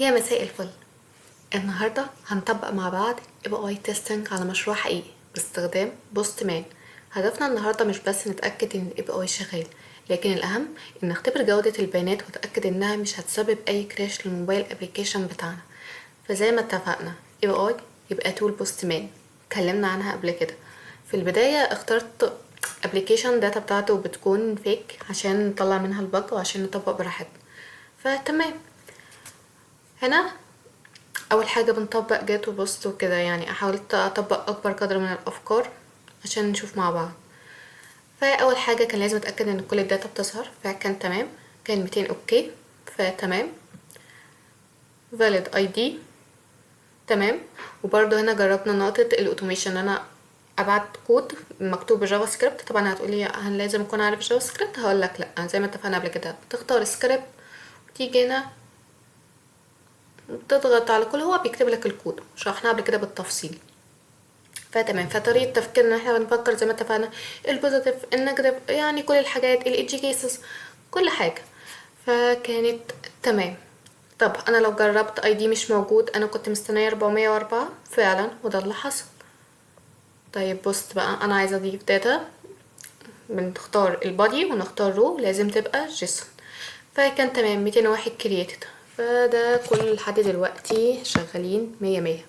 يا مساء الفل. النهاردة هنطبق مع بعض API testing على مشروع حقيقي باستخدام Postman. هدفنا النهاردة مش بس نتأكد ان ال API شغال، لكن الأهم ان نختبر جودة البيانات ونتأكد انها مش هتسبب اي crash لل mobile application بتاعنا. فزي ما اتفقنا API يبقى tool Postman، اتكلمنا عنها قبل كده. في البداية اخترت application data بتاعته بتكون fake عشان نطلع منها ال bug وعشان نطبق براحتنا. فتمام، هنا اول حاجة بنطبق GET و POST وكده، يعني حاولت اطبق اكبر قدر من الافكار عشان نشوف مع بعض. فاول حاجة كان لازم اتأكد ان كل ال data بتظهر، فكان تمام، كان 200 okay، فتمام. valid ID تمام. وبرده هنا جربنا نقطة ال automation، ان انا ابعت كود مكتوب ب JavaScript. طبعا هتقولي هل لازم اكون عارف JavaScript؟ هقول لك لا، زي ما اتفقنا قبل كده بتختار سكريبت وتيجي هنا تضغط على كل، هو بيكتب لك الكود، شرحناه قبل كده بالتفصيل. فتمام. فطريقة تفكيرنا احنا بنفكر زي ما اتفقنا ال positive ال negative، يعني كل الحاجات ال edge cases كل حاجة، فكانت تمام. طب انا لو جربت ID مش موجود، انا كنت مستنية 404 فعلا، وده اللي حصل. طيب POST بقى، انا عايزة اضيف data، بنختار ال body ونختار raw، لازم تبقى JSON، فكان تمام 201 created. فده كل لحد دلوقتي شغالين مية مية.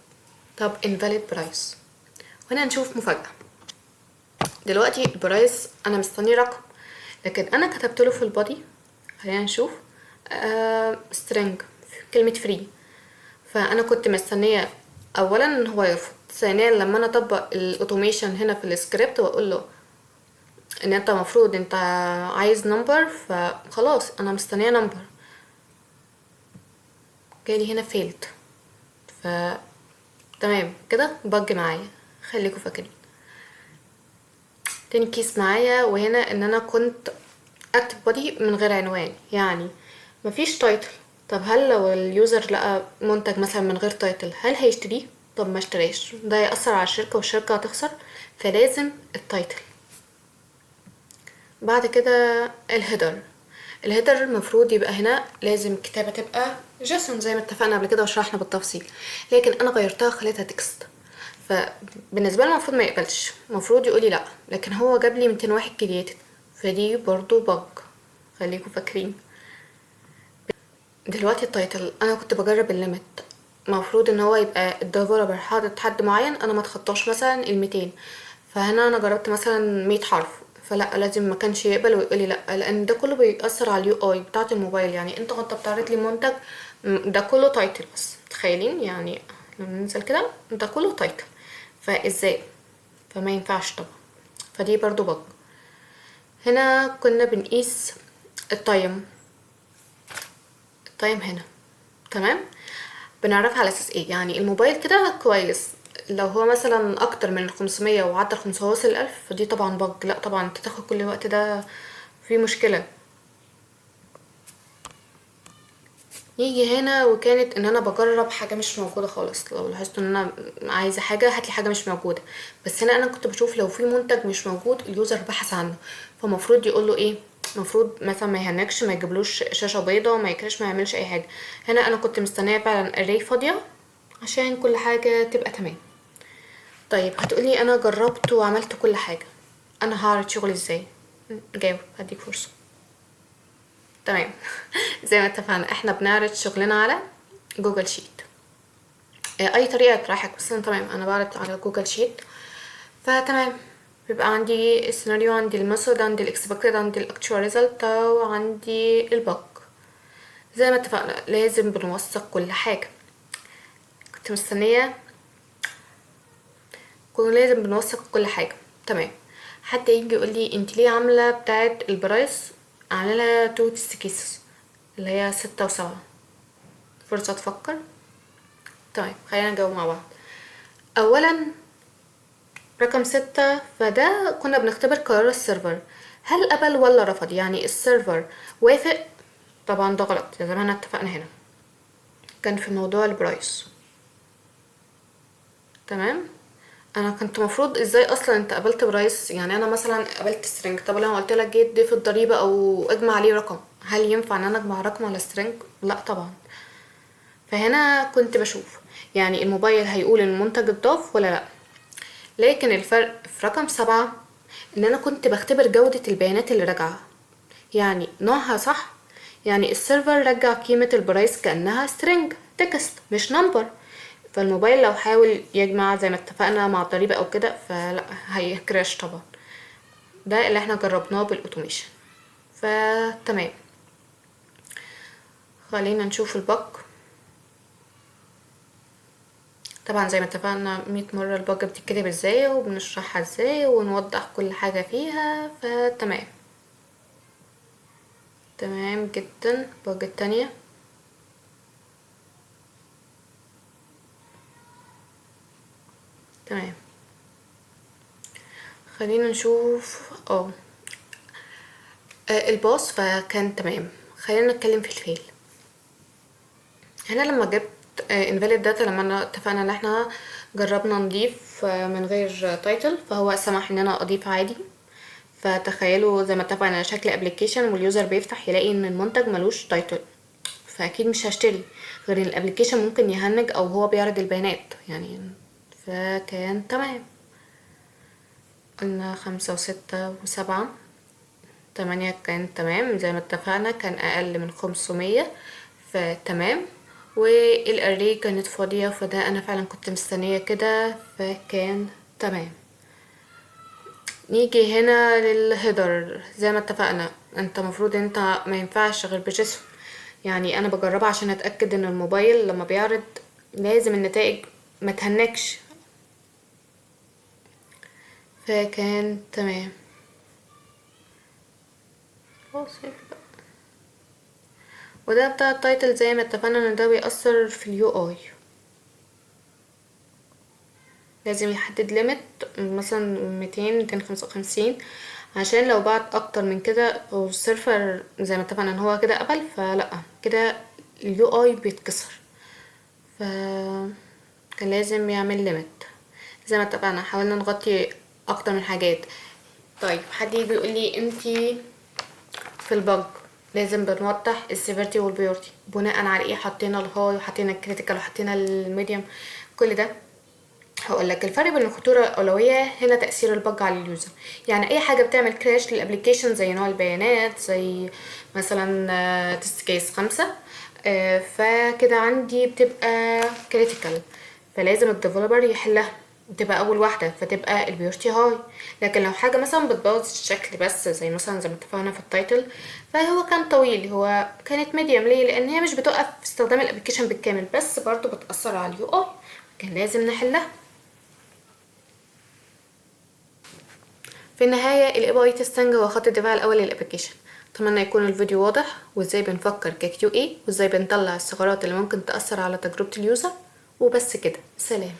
طب invalid price، وهنا نشوف مفاجأة. دلوقتي ال price انا مستني رقم، لكن انا كتبت له في ال body، خلينا نشوف، string كلمة free. فانا كنت مستنية اولا ان هو يرفض، ثانيا لما انا اطبق ال automation هنا في السكريبت واقول له ان انت مفروض انت عايز number، فخلاص انا مستنية number، جالي هنا failed. ف تمام كده bug معايا، خليكم فاكرين. تاني case معايا، وهنا ان انا كنت اكتب body من غير عنوان، يعني مفيش title. طب هل لو ال user لقى منتج مثلا من غير title هل هيشتريه؟ طب ما اشتريش، ده هيأثر على الشركة والشركة هتخسر، فلازم ال title. بعد كده ال header، ال header المفروض يبقى هنا لازم الكتابة تبقى JSON زي ما اتفقنا قبل كده وشرحنا بالتفصيل، لكن انا غيرتها خليتها text. فبالنسبة لي المفروض ما يقبلش، المفروض يقولي لا، لكن هو جاب لي 201 created، فدي برضو bug، خليكم فاكرين. دلوقتي ال title انا كنت بجرب ال limit، المفروض ان هو يبقى ال developer حاطط حد معين انا ما اتخطاش مثلا ال200، فهنا انا جربت مثلا 100 حرف، فلا لازم ما كانش يقبل ويقولي لا، لان ده كله بيأثر على ال UI بتاعه الموبايل. يعني انت وانت بتعرض لي منتج ده كله title بس، متخيلين؟ يعني لما ننزل كده ده كله title، فازاي؟ فما ينفعش طبعا، فدي برضو bug. هنا كنا بنقيس ال time، ال time هنا تمام، بنعرفها على اساس ايه؟ يعني الموبايل كده كويس، لو هو مثلا اكتر من 500 وعدى 500 وصل 1000، فدي طبعا bug، لا طبعا انت تاخد كل الوقت ده في مشكلة. يجي هنا وكانت ان انا بجرب حاجة مش موجودة خالص، لو لاحظتوا ان انا عايزة حاجة هاتلي حاجة مش موجودة، بس هنا انا كنت بشوف لو في منتج مش موجود ال user بحث عنه، فمفروض يقول له ايه؟ المفروض مثلا ما يهنكش، ما يجيبلوش شاشة بيضاء، ما يكرش، ما يعملش اي حاجة. هنا انا كنت مستنية فعلا array فاضية عشان كل حاجة تبقى تمام. طيب هتقولي انا جربت وعملت كل حاجة، انا هعرض شغلي ازاي؟ جاوب، هديك فرصة. تمام. زي ما اتفقنا احنا بنعرض شغلنا على Google Sheet، اي طريقة تريحك، بس انا تمام انا بعرض على Google Sheet. فتمام، بيبقى عندي السيناريو، عندي ال method، عندي ال expected، عندي ال actual result، وعندي ال bug. زي ما اتفقنا لازم بنوثق كل حاجة، كنت مستنية كنا لازم بنوثق كل حاجة. تمام. حد يجي يقول لي انت ليه عاملة بتاعة ال price عاملة 2 test cases اللي هي 6 و7؟ فرصة تفكر. طيب خلينا نجاوب مع بعض. اولا رقم 6، فده كنا بنختبر قرار ال server، هل قبل ولا رفض؟ يعني ال server وافق، طبعا ده غلط زي ما احنا اتفقنا هنا كان في موضوع ال price. تمام، انا كنت مفروض ازاي اصلا انت قبلت price؟ يعني انا مثلا قبلت string، طب لو قلت لك جيت ضيف الضريبه او اجمع عليه رقم، هل ينفع ان انا اجمع رقم على string؟ لا طبعا. فهنا كنت بشوف يعني الموبايل هيقول ان المنتج اتضاف ولا لا. لكن الفرق في رقم 7 ان انا كنت بختبر جودة البيانات اللي راجعة، يعني نوعها صح، يعني ال server رجع قيمة ال price كأنها string text مش number، فالموبايل لو حاول يجمع زي ما اتفقنا مع الضريبة او كده فلا هي crash طبعا. ده اللي احنا جربناه بال automation. فتمام، خلينا نشوف ال bug. طبعا زي ما اتفقنا 100 مرة ال bug بتتكتب ازاي وبنشرحها ازاي ونوضح كل حاجة فيها. فتمام، تمام جدا. ال bug التانية تمام. خلينا نشوف ال pass فكان تمام. خلينا نتكلم في ال fail. هنا لما جبت invalid data، لما انا اتفقنا ان احنا جربنا نضيف من غير title، فهو سمح ان انا اضيف عادي. فتخيلوا زي ما اتفقنا شكل application وال user بيفتح يلاقي ان المنتج ملوش title، فاكيد مش هشتري، غير ان ال application ممكن يهنج او هو بيعرض البيانات يعني. فكان تمام. قلنا 5 و6 و7 8 كان تمام زي ما اتفقنا، كان اقل من 500 فتمام. وال array كانت فاضية، فده انا فعلا كنت مستنية كده، فكان تمام. نيجي هنا لل header. زي ما اتفقنا انت مفروض انت ما ينفعش غير ب JSON، يعني انا بجربها عشان اتاكد ان الموبايل لما بيعرض لازم النتائج ما تهنكش، فكان تمام. خلاص بقى. وده بتاع ال title زي ما اتفقنا ان ده بيأثر في ال UI، لازم يحدد limit مثلا 200 255، عشان لو بعت اكتر من كده وال server زي ما اتفقنا ان هو كده قبل، فلا كده ال UI بيتكسر، فكان لازم يعمل limit. زي ما اتفقنا حاولنا نغطي اكتر من حاجات. طيب حد يجي يقول لي انتي في ال bug لازم بنوضح ال severity وال priority بناء على ايه حطينا ال high وحطينا ال critical وحطينا ال medium، كل ده هقول لك الفرق بين الخطورة والاولويه. هنا تاثير ال bug على ال user، يعني اي حاجة بتعمل crash لل application زي نوع البيانات، زي مثلا test case 5، فكده عندي بتبقى critical، فلازم ال developer يحلها، بتبقى اول واحدة فتبقى ال priority high. لكن لو حاجة مثلا بتبوظ الشكل بس، زي مثلا زي ما اتفقنا في ال title، فهو كان طويل، هو كانت medium. ليه؟ لان هي مش بتوقف استخدام ال application بالكامل، بس برضو بتاثر على ال UI، كان لازم نحلها. في النهاية ال API testing هو خط الدفاع الاول لل application. اتمنى يكون الفيديو واضح، وازاي بنفكر ك QA، وازاي بنطلع الثغرات اللي ممكن تاثر على تجربه ال user. وبس كده، سلام.